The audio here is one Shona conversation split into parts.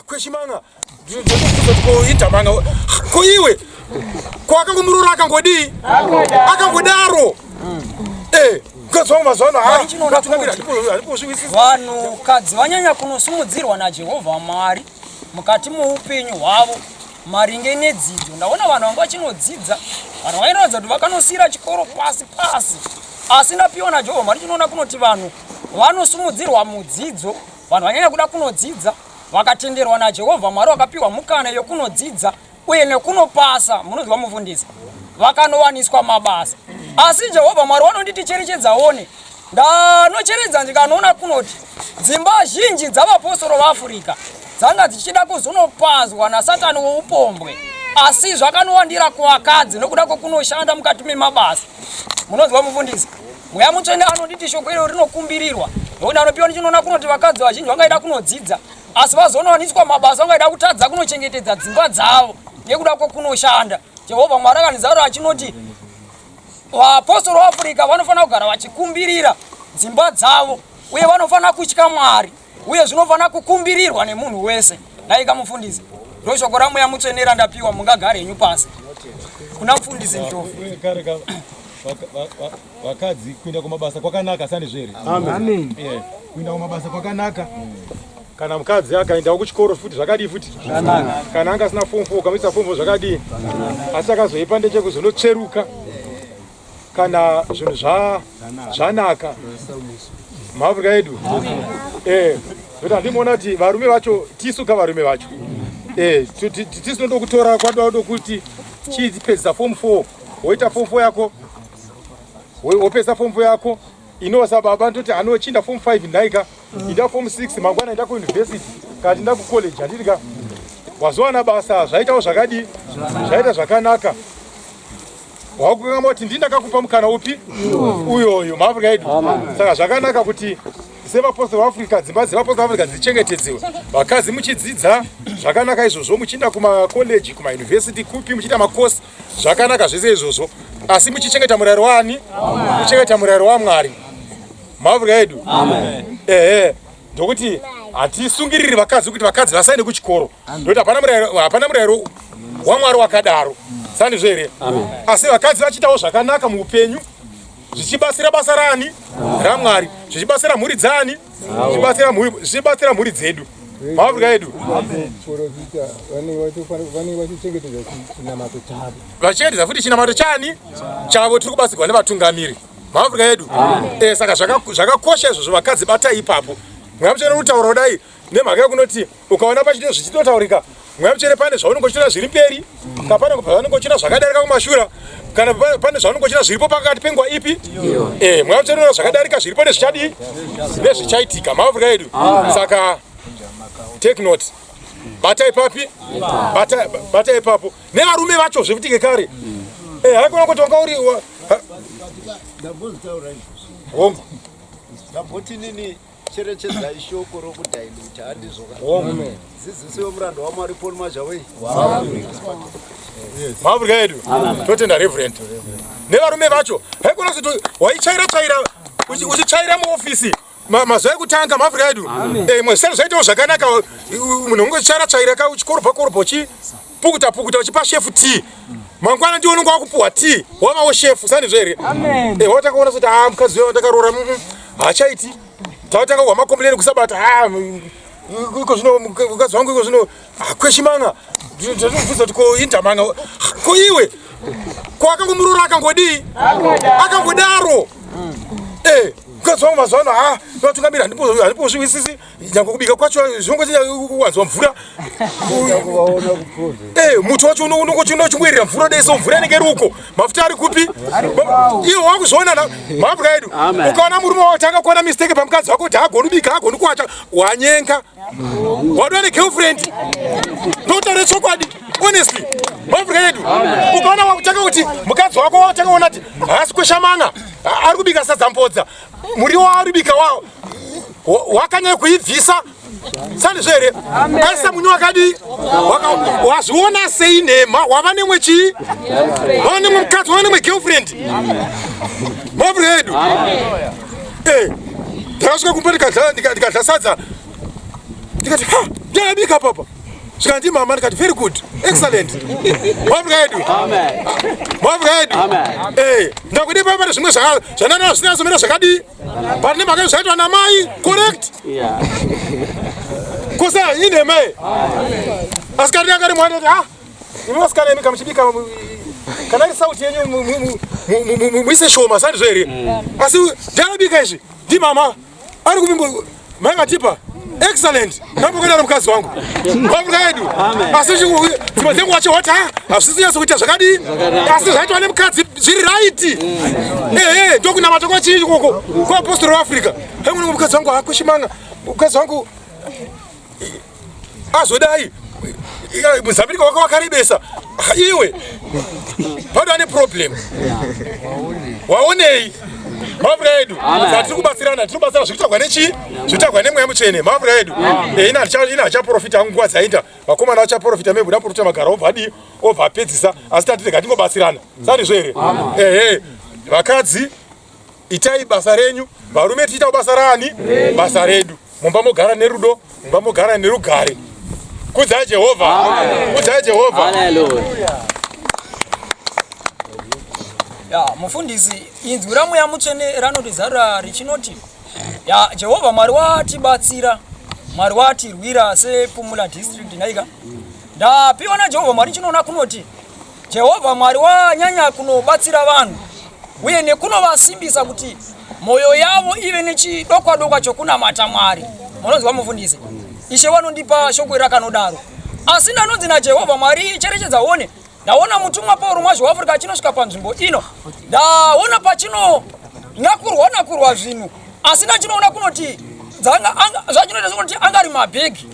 Kweshimanga ndinokuita manga ko iwe ko akangomuroora akangodii akangodaro eh mukadzi wangu mazuva ano Mwari chinoona kuti vanhukadzi vanyanya kunosumudzirwa naJehovha Mwari mukati moupenyu hwavo maringe nedzidzo. Ndaona vanhu vanga vachinodzidza, vanhu vainoratidza kuti vakanosiyira chikoro pasi pasi, asi ndapiwa naJehovha Mwari chinoona kunoti vanhu vanosumudzirwa mudzidzo, vanhu vanyanya kuda kunodzidza vakatenderwa naJehovha Mwari, vakapiwa mukana yokunodzidza uye nekunopasa, munonzwa mufundisi, vakanowaniswa mabasa. Asi Jehovha Mwari vanonditi cherechedza one, ndanocheredza ndikanoona kunoti dzimba zhinji dzavaposoro vaAfrica dzanga dzichida kuzonopazwa naSatani woupombwe, asi zvakanowandira kuvakadzi nokuda kwokunoshanda mukati memabasa. Munonzwa mufundisi, Mweya Mutsvene anonditi shoko iro rinokumbirirwa nokuti anopiwa ndichinoona kunoti vakadzi vazhinji vangaida kunodzidza asi vazonowaniswa mabasa vangaida kutadza kunochengetedza dzimba dzavo nekuda kwokunoshanda. Jehovha Mwari akanizarura achinoti vaapostoro vaAfrica vanofanira kugara vachikumbirira dzimba dzavo uye vanofanira kutya Mwari uye zvinofanira kukumbirirwa nemunhu wese. Naika mufundisi, ndoshoko raMweya Mutsvene randapiwa, mungagare henyu pasi kuna mufundisi Ndlovu. Vakadzi kuenda kumabasa kwakanaka sandizvo here? Amen. Yeah. Kuenda kumabasa kwakanaka. Kana mukadzi akaendawo kuchikoro futi zvakadii futi? Zvakanaka. Kana anga asina form 4 ukamuisa form 4 zvakadii? Asi akazoipa ndechekuzonotsveruka kana zvinhu zvanaka. MaAfrica edu. Eh, ndokuti handimuona kuti varume vacho tisu ka varume vacho. Eh, tisu ndokutora kwado kuti chipedzisa form 4 woita form 4 yako wopesa form 4 yako inosa baba ndoti anochinda form 5 ndaika inda form 6 mangwana inda kuuniversity kana tinda kucollege handiti ka wazowana basa zvaitawo zvakadii zvaita zvakanaka wakukangama kuti ndini ndakakupa mukana upi uyoyo maafrica edu saka zvakanaka kuti sevapostori vaafrica dzimba dzevapostori vaafrica dzichengetedzewe vakadzi muchidzidza zvakanaka izvozvo muchiinda kumakoleji kumauniversity kupi muchiita makosi zvakanaka zvese izvozvo asi muchichengeta murayiro waani muchengeta murayiro wamwari maafrica edu ehe ndokuti hatisungiriri vakadzi kuti vakadzi vasaende kuchikoro ndokuti hapana murayiro wamwari wakadaro sandizvo here asi vakadzi vachiitawo zvakanaka muupenyu zvichibatsira basa raani ramwari zvichibatsira mhuri dzaani zvichibatsira mhuri dzedu maafrica edu vachichengetedza futi chinamato chani chavo tiri kubatsirwa nevatungamiri maafrica edu eh, saka zvakakosha izvozvo vakadzi batai ipapo mweya mutsvene unotaura kudai nemhaka yekunoti ukaona pachito zvichitotaurika mweya mutsvene pane zvaunenge uchiona zviri mberi kana pane zvaunenge uchiona zvakadarika kumashura kana pane zvaunenge uchiona zviripo pakati penguva ipi eh, mweya mutsvene unoona zvakadarika zviripo nezvichadii nezvichaitika maafrica edu saka take note bata ipapi bata ipapo nevarume vacho zvekuti kekare eh, haikona kuti wanga uri hongu ndamboti nini Cherechedzai shoko rokudhailuta handizvo ka? Dzidziso yomuranda waMwari Paul Mazhawei. Maafrica edu totenda reverend nevarume vacho haikona kuti waitsvaira tsvaira uchitsvaira muofisi mazuva ekutanga maafrica edu eh, zvisati zvaitawo zvakanaka munhu ungotsvaira tsvaira ka uchikorobha korobha uchipukuta pukuta uchipa shefu tea mangwana ndiwo unonge wakupuhwa tea wavawo shefu sandizvo here eh, watanga kuona kuti ah mukadzi uyo wandakaroora mm, mm, haachaiti tatanga kuhwa makomplaini kusabata ah iko zvino mukadzi wangu iko zvino hakweshi manga ndinobvunza kuti ko indamanga ko iwe ko akangomuroora akangodii akangodaro eh mukadzi wangu mazuva ano ha vatungamiri handipozviwisisi nyangwe kubika kwacho zvinongowanzwa mvura eh, muti wacho unongochingwerera mvura dai so mvura inenge iri uko mafuta ari kupi iwe wakuzviona mabwa edu ukaona murume watanga kuona mistake pamukadzi wako kuti haagoni kubika haagoni kuwacha wanyenga wadwa negirlfriend ndotaure chokwadi honestly mabwa edu ukaona wakutanga kuti mukadzi wako watanga kuona kuti haasi kweshamanga ari kubika sadza mbodza muriwo waari kubika wawo wakanyanya kuibvisa sandizvo here aisa munyu wakadii wazviona sei nhema wava nemwe chii wava nemwe mukadzi wava nemwe girlfriend mabro edu eh, ndakasvika kumba ndikadla sadza ndikati ha Ndakabika papa. Zvikanzi mama ndikati very good. Excellent. Mwafrika yedu. Amen. Mwafrika yedu. Amen. Eh, ndakuti papa pane zvimwe zvanana zvisina somera zvakadii? But nemhaka zvaitwa namai, correct? Yeah. Kusa inhema. Asi kana anga ari mwana ah, imi vasikana imi kamuchibika kana iri sauti yenyu muise shoma sandizvo here? Asi ndakabika izvi ndimama ari kuvimbo mai vatipa excellent ndambokuenda mukadzi wangu wamuka yedu asi dzimwe dzenguva wacho wati ha hazvisi nyatso kuita zvakadii asi zvaitwa nemukadzi zviri raiti ehe ndokunamata kwachii ikoko kwaapostoro weafrica hemune mukadzi wangu hakushimanga mukadzi wangu azodai muzambirika wako wakarebesa iwe pado ane problem waonei mavura edu satiri kubatsirana tiri kubatsira zviri kutaurwa nechii zviri kutaurwa nemweya mutsvene mavura edu eh, ina hachaprofita hangu nguva dzaita vakomana vachaprofita maybe udaprofita magara obva adii obva apedzisa asi tati rega tingobatsirana sandizvo here ehe vakadzi itai basa renyu varume tiitawo basa raani basa redu mumba mogara nerudo mumba mogara nerugare kudzai jehovha kudzai jehovha ya mufundisi inzwi ramweya mutsvene ranotizarura richinoti ya jehovha mwari watibatsira mwari watirwira sepumula district naika ndapiwa najehovha mwari chinoona kunoti Jehovha Mwari wanyanya kunobatsira vanhu uye nekunovasimbisa kuti mwoyo yavo ive nechidokwadokwa chokunamata Mwari. Munonzwa mufundisi? Ishe vanondipa shoko rakanodaro. Asi ndanonzi naJehovha Mwari, cherechedza uone, ndaona mutumwa Pauro mwazhi weAfrica achinosvika panzvimbo ino. Ndaona pachino nakurwa nakurwa zvinhu, asi ndachinoona kunoti zvachinoita sekunoti angari mabhegi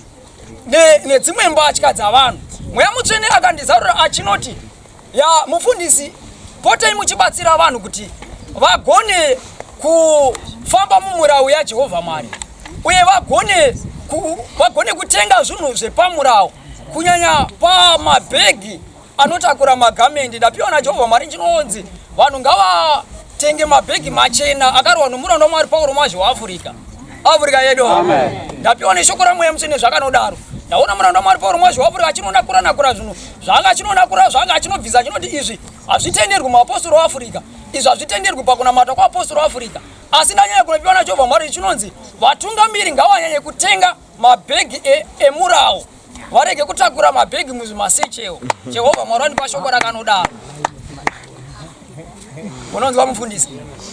nedzimwe mbatya dzavanhu. Mweya Mutsvene akandizarura achinoti, ya mufundisi, potai muchibatsira vanhu kuti vagone kufamba mumurau yaJehovha Mwari uye vagone, vagone kutenga zvinhu zvepamurau kunyanya pamabhegi anotakura magamendi. Ndapiwa naJehovha Mwari chinonzi vanhu ngavatenge mabhegi machena akarohwa nomuranda waMwari Pauro Mwazhi waAfrica. Africa yedu. Amen. Ndapiwa neshoko raMweya Mutsvene zvakanodaro. Ndaona muranda waMwari Pauro Mwazhi waAfrica achinonakura nakura zvinhu zvaanga achinonakura zvaanga achinobvisa achinoti izvi hazvitenderwi muapostoro waAfrica. Izvi hazvitenderwi pakunamata kwaapostoro waAfrica. Asi ndanyanya kunopiwa naJehovha Mwari chinonzi vatungamiri ngavanyanye kutenga mabhegi e, emurawo varege kutakura mabhegi muzvimasecheo jehovha mwari wandipa shoko rakanodaro unonzwa mufundisi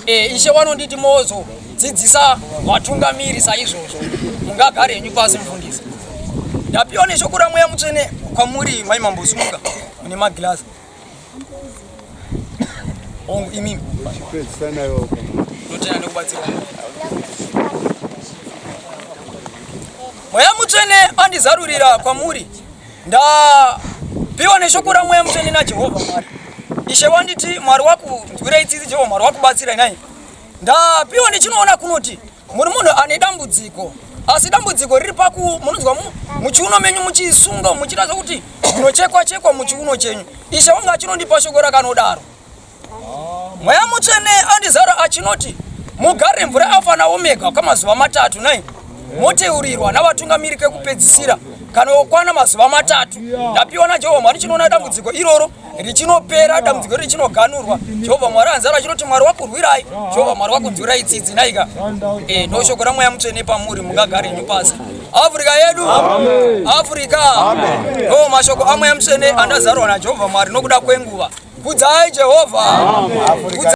e, ishe wanonditi mozo dzidzisa vatungamiri saizvozvo mungagare henyu pasi mufundisi ndapiwa neshoko ramweya mutsvene kwamuri mai mambosumuka mune magilasi hongu imimi ndotenda nekubatsira Mweya Mutsvene andizarurira kwamuri. Ndapiwa neshoko raMweya Mutsvene naJehovha Mwari. Ishe wanditi Mwari wakunzwirai tsitsi, Jehovha Mwari wakubatsirai nai. Ndapiwa ndichinoona kunoti muri munhu ane dambudziko, asi dambudziko riri paku munonzwa muchiuno menyu muchisunga muchiita zvekuti munochekwa chekwa muchiuno chenyu. Ishe wanga achinondipa shoko rakanodaro. Mweya Mutsvene andizara achinoti mugare mvura Alfa naOmega kwamazuva matatu nai moteurirwa navatungamiri kekupedzisira kana okwana mazuva matatu ndapiwa naJehovha Mwari chinoona dambudziko iroro richinopera dambudziko iri richinoganurwa Jehovha Mwari anzara achinoti Mwari wakurwirai Jehovha Mwari wakunzwirai tsitsi naika e, ndoshoko raMweya Mutsvene pamuri mungagare henyu pasi Afrika yedu Afrika ndo mashoko aMweya Mutsvene andazarwa naJehovha Mwari nokuda kwenguva Kudzai Jehovha.